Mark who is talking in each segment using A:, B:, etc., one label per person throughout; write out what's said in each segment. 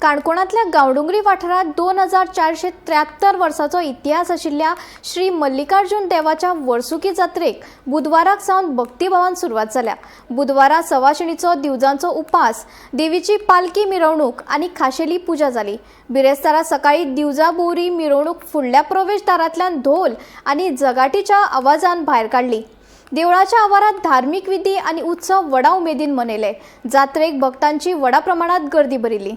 A: काणकोणांतल्या गांवडोंगरी वाठारांत 2473 वर्साचो इतिहास आशिल्ल्या श्री मल्लिकार्जुन देवाच्या वर्सुकी जात्रेक बुधवाराक सावन भक्तिभावान सुरवात जाल्या. बुधवारा सवाशिणीचो दिवजांचो उपास, देवीची पालकी मिरवणूक आनी खाशेली पुजा जाली. बिरेस्तारा सकाळी दिवजा बोरी मिरवणूक फुडल्या प्रवेशदारांतल्यान धोल आनी जगाटीच्या आवाजान भायर काडली. देवळाच्या आवारात धार्मिक विधी आणि उत्सव व्हडा उमेदीन मनयले. जात्रेक भक्तांची व्हडा प्रमाणात गर्दी भरिल्ली.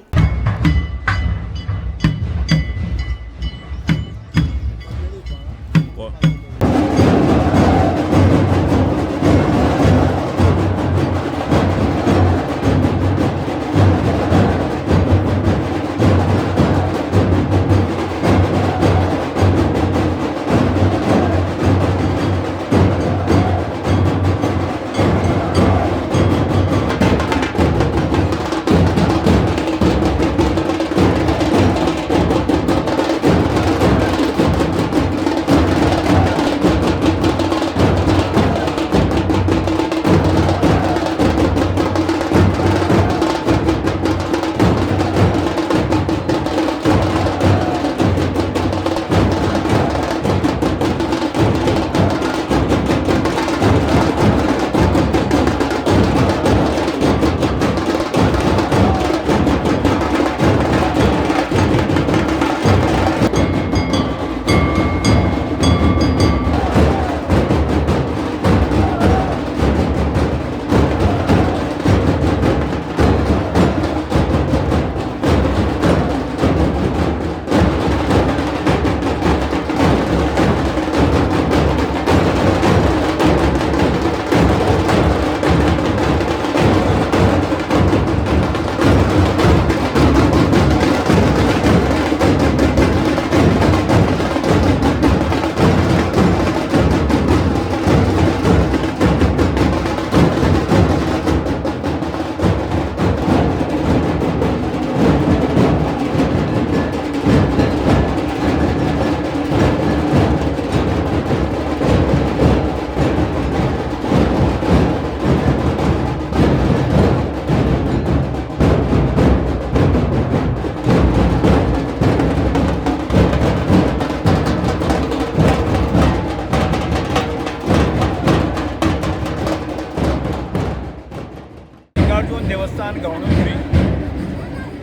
B: मल्लिकार्जुन देवस्थान गांवडोंगरी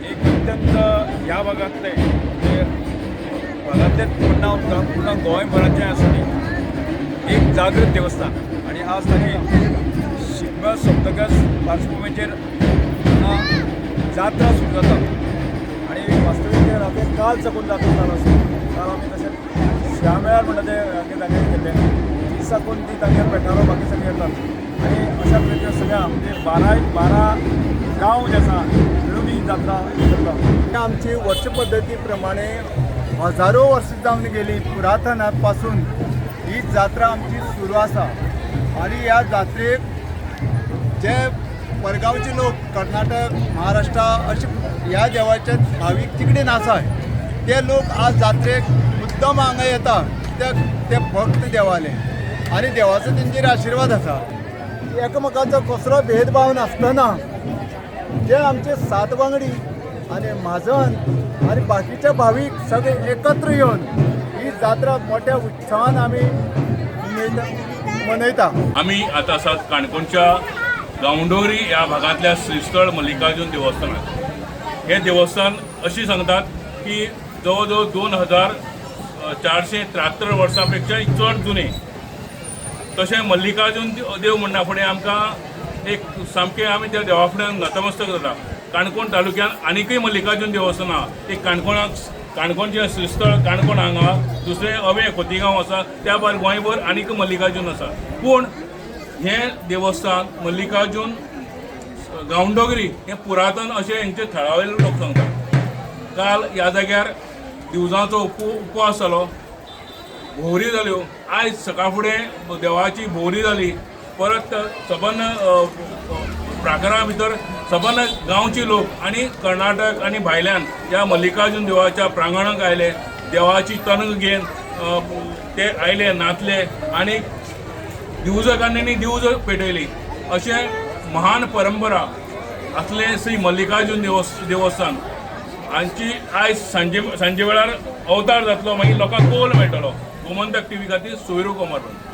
B: एक अत्यंत ह्या भागांतलें, म्हणजे भागांतलेंच पूण नांव पूर्ण गोंयभराचें आसा ती एक जागृत देवस्थान. आनी आज ताची शिगम्या सोंपतकच पार्श्वभुमीचेर हांगा जात्रा सुरू जाता. आनी वास्तवीक ते राती काल साकून जात्रा चालू आसा. काल आमी तशें शिया मेळार म्हणटा ते तांगेर केल्लें, ती साकून ती तांगेर पेठारो बाकी सगळे येतात. आनी अशा तरेच्यो सगळ्या म्हणजे 12 गांव जे आसा मेळून ही जात्रा करता.
C: आमची वर्ष पद्दती प्रमाणे हजारो वर्सां जावन गेली, पुरातनात पासून ही जात्रा आमची सुरू आसा. आनी ह्या जात्रेक जे परगांवचे लोक, कर्नाटक, महाराष्ट्रा अशे ह्या देवाचे भावीक तिकडेन आसा, ते लोक आज जात्रेक मुद्दम हांगा येता कित्याक ते भक्त देवाले आनी देवाचो तेंचेर आशिर्वाद आसा. एकामेकाचो कसलो भेदभाव नासतना जे आमचे सात वांगडी आनी म्हाजन आनी बाकीचे भावीक सगळे एकत्र येवन ही जात्रा मोठ्या उत्सवान आमी मनयता.
D: आमी आतां आसात काणकोणच्या गांवडोंगरी ह्या भागांतल्या श्रीस्थळ मल्लिकार्जुन देवस्थानात. हे देवस्थान अशी सांगतात की जवळ जवळ 2473 वर्सां पेक्षाय चड जुने. तशें मल्लिकार्जुन देव म्हणना फुडें आमकां एक सामकें आमी त्या देवा फुड्यान नतमस्तक जाता. काणकोण तालुक्यांत आनीकय मल्लिकार्जुन देवस्थान आहा. एक काणकोणाक काणकोणचें श्रीस्थळ काणकोण हांगा, दुसरें अवे खोतीगांव आसा, त्या भायर गोंयभर आनीक मल्लिकार्जुन आसा. पूण हें देवस्थान मल्लिकार्जुन गांवडोंगरी हें पुरातन अशें हेंचे थळावे लोक सांगतात. काल ह्या जाग्यार दिवजांचो उपवास जालो, भोंवरी जाल्यो. आयज सकाळ फुडें देवाची भोंवरी जाली. परत सबंद प्राकारा भितर सबंद गांवचे लोक आनी कर्नाटक आनी भायल्यान ह्या मल्लिकार्जुन देवाच्या प्रांगणाक आयले, देवाची तनक घेवन ते आयले, नाचले आनी दिवजकान्यांनी दिवज पेटयली. अशें महान परंपरा आसलें श्री मल्लिकार्जुन देवस्थान. हांची आयज सांजे सांजे वेळार अवतार जातलो, मागीर लोकांक कौल मेळटलो. गोमंतक टीव्ही खातीर सोयरू कोमार.